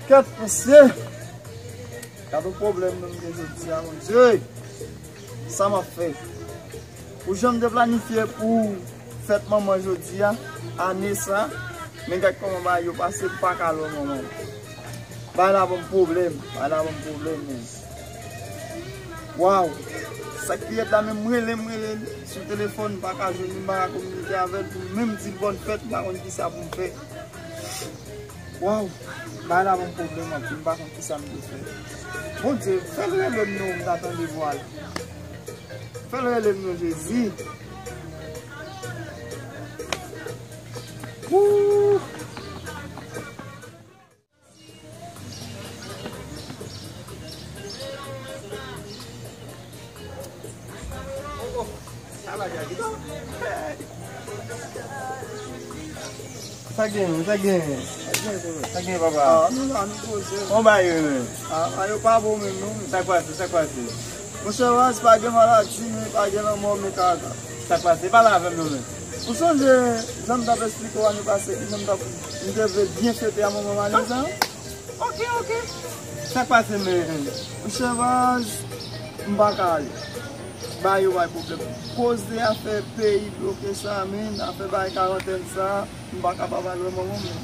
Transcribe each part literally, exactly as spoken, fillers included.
Kèt, mesye! Gade yon pwoblèm nou gen jodi a, Bondye! Sa m ap fè? Ou janm te planifye pou fèt manman jodi a, ane sa, men gad kòman bagay yo pase, m pa ka al wè manman. Bagay la ban m pwoblèm, bagay la ban m pwoblèm, men. Waw! Sa k pi rèd la, menm rele m, rele l sou telefòn, m pa ka jwenn li, m pa ka kominike avè l pou m menm di l bòn fèt, m pa konn kisa pou m fè. Waw! Bagay la ban m pwoblèm anpil, m pa konn kisa m dwe fè. Bondye, fè l rele m non, m ta tande vwa l. Fè l rele m non, Jezi. Wouh! Sa gen, sa gen. Sa gen, papa. Ah, nou la, nou poze. Kòman bagay yo menm? Ah, bagay yo pa bon menm non. Sa k pase, sa k pase? Monchè Raz, pa gen maladi, men pa gen lanmò, men kaka. Sa k pase? Pale avè m non, men. Ou sonje jan m t ap esplike w ane pase, kijan m t ap, m te vle byen fete a manman m ane sa? Ok, ok. Sa k pase, men? Monchè Raz, m pa ka ale. Ba yo bay pwoblèm. Koze afè peyi bloke sa, men, afè bay karantèn sa, m pa kapab al wè manman m, men.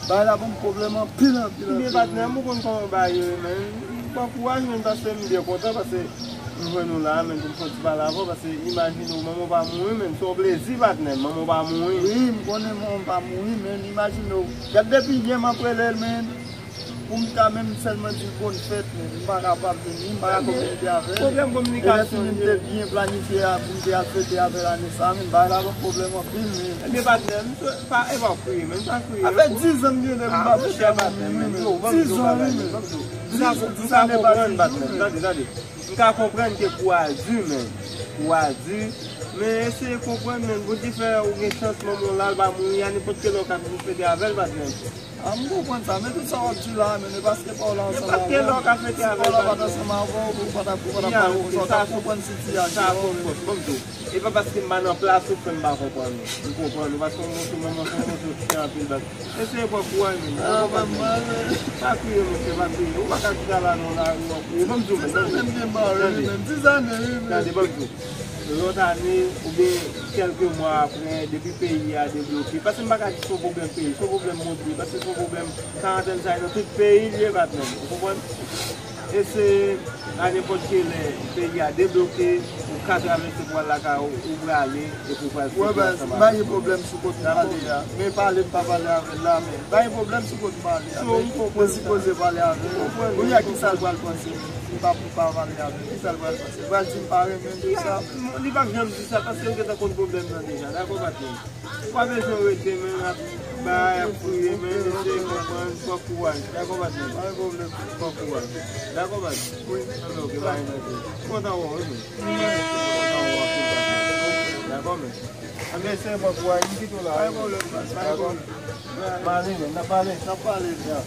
Bagay la ban m pwoblèm anpil, anpil, anpil. Men patnè m, ou konn kòman bagay yo ye, men. Bon kouraj, men, paske m byen kontan, paske m jwenn ou la, men, pou m fè yon ti pale avè w, paske imajine w, manman w pa mouri, men, se yon plezi, patnè m, manman w pa mouri. Wi, m konnen manman m pa mouri, men, imajine w. Gad depi yè m ap rele l, men, pou m ka menm sèlman di l bòn fèt, men, m pa kapab vini, m pa ka kominike avè l. Pwoblèm kominikasyon. E lè fini m te byen planifye a, pou m te al fete avè l ane sa, men, bagay la ban m pwoblèm anpil, men. Ebyen, patnè m, Pa, e pa kriye, men, pa kriye. Sa fè dizan m gen depi m pa fete a, men. Dizan, wi, men. M ka, m ka konprann, patnè. Tande, tande. M ka konprann ke kou a di, men. Kou a di. Men eseye konprann, men. Bondye fè ou gen chans, manman w la, l pa mouri, a nenpòt ki lè w ka toujou fete avè l, patnè. Ah, m konprann sa, men tout sa w ap di la, men, e paske pa w la ansanm avè m. Si pa w la pa t ansanm avè w, ou pa t ap, ou pa t ap pale konsa, w t ap konprann sitiyasyon an, men. E pa paske m pa nan plas ou k fè m pa konprann ou. M konprann ou, paske w montre manman se yon kote w chita anpil baz. Eseye pran kouraj, men. Pa kriye, monchè, pa kriye. Ou pa ka chita la nan lari w ap kriye. Ban m di w, men. Tande, tande, ban m di w. Lòt ane, oubyen kèlke mwa apre, depi peyi a debloke. Paske m pa ka di se yon pwoblèm peyi, se yon pwoblèm mondyal, paske se yon pwoblèm karantèn sa nan tout peyi l ye, patnè m. Ou konprann? E se a nenpòt ki lè peyi a debloke, ou ka travèse pou al lakay ou, ou prale, epi ou pral fete ansanm avèk yo. Wè, baz, m pa gen pwoblèm sou kote m ale a. Men pale, m pa pale avè l la, men m pa gen pwoblèm sou kote m ale a. Men mwen sipoze pale avè l. Kounye a, kisa l pral panse? M pa, m pa pale avè l. Kisa l pral panse? L pral di m pa renmen l, tout sa? Li p ap janm di sa, paske l gentan konn pwoblèm nan deja. Dakò, patnè m? Ou pa bezwen rete, men, ap bay, ap kriye, men, eseye konprann, pran kouraj. Dakò, patnè m? Pa gen pwoblèm. Pran kouraj. Dakò, patnè m? Wi. Anben, oke, bay, mèsi. Kontan wè w, wi, men. Kontan wè w anpil, patnè m. Dakò, men. Anben, eseye pran kouraj, m kite w la, wi, men. Pa gen pwoblèm, baz, pa gen pwoblèm. Dakò. M ale, men, n ap pale. N ap pale. Ya.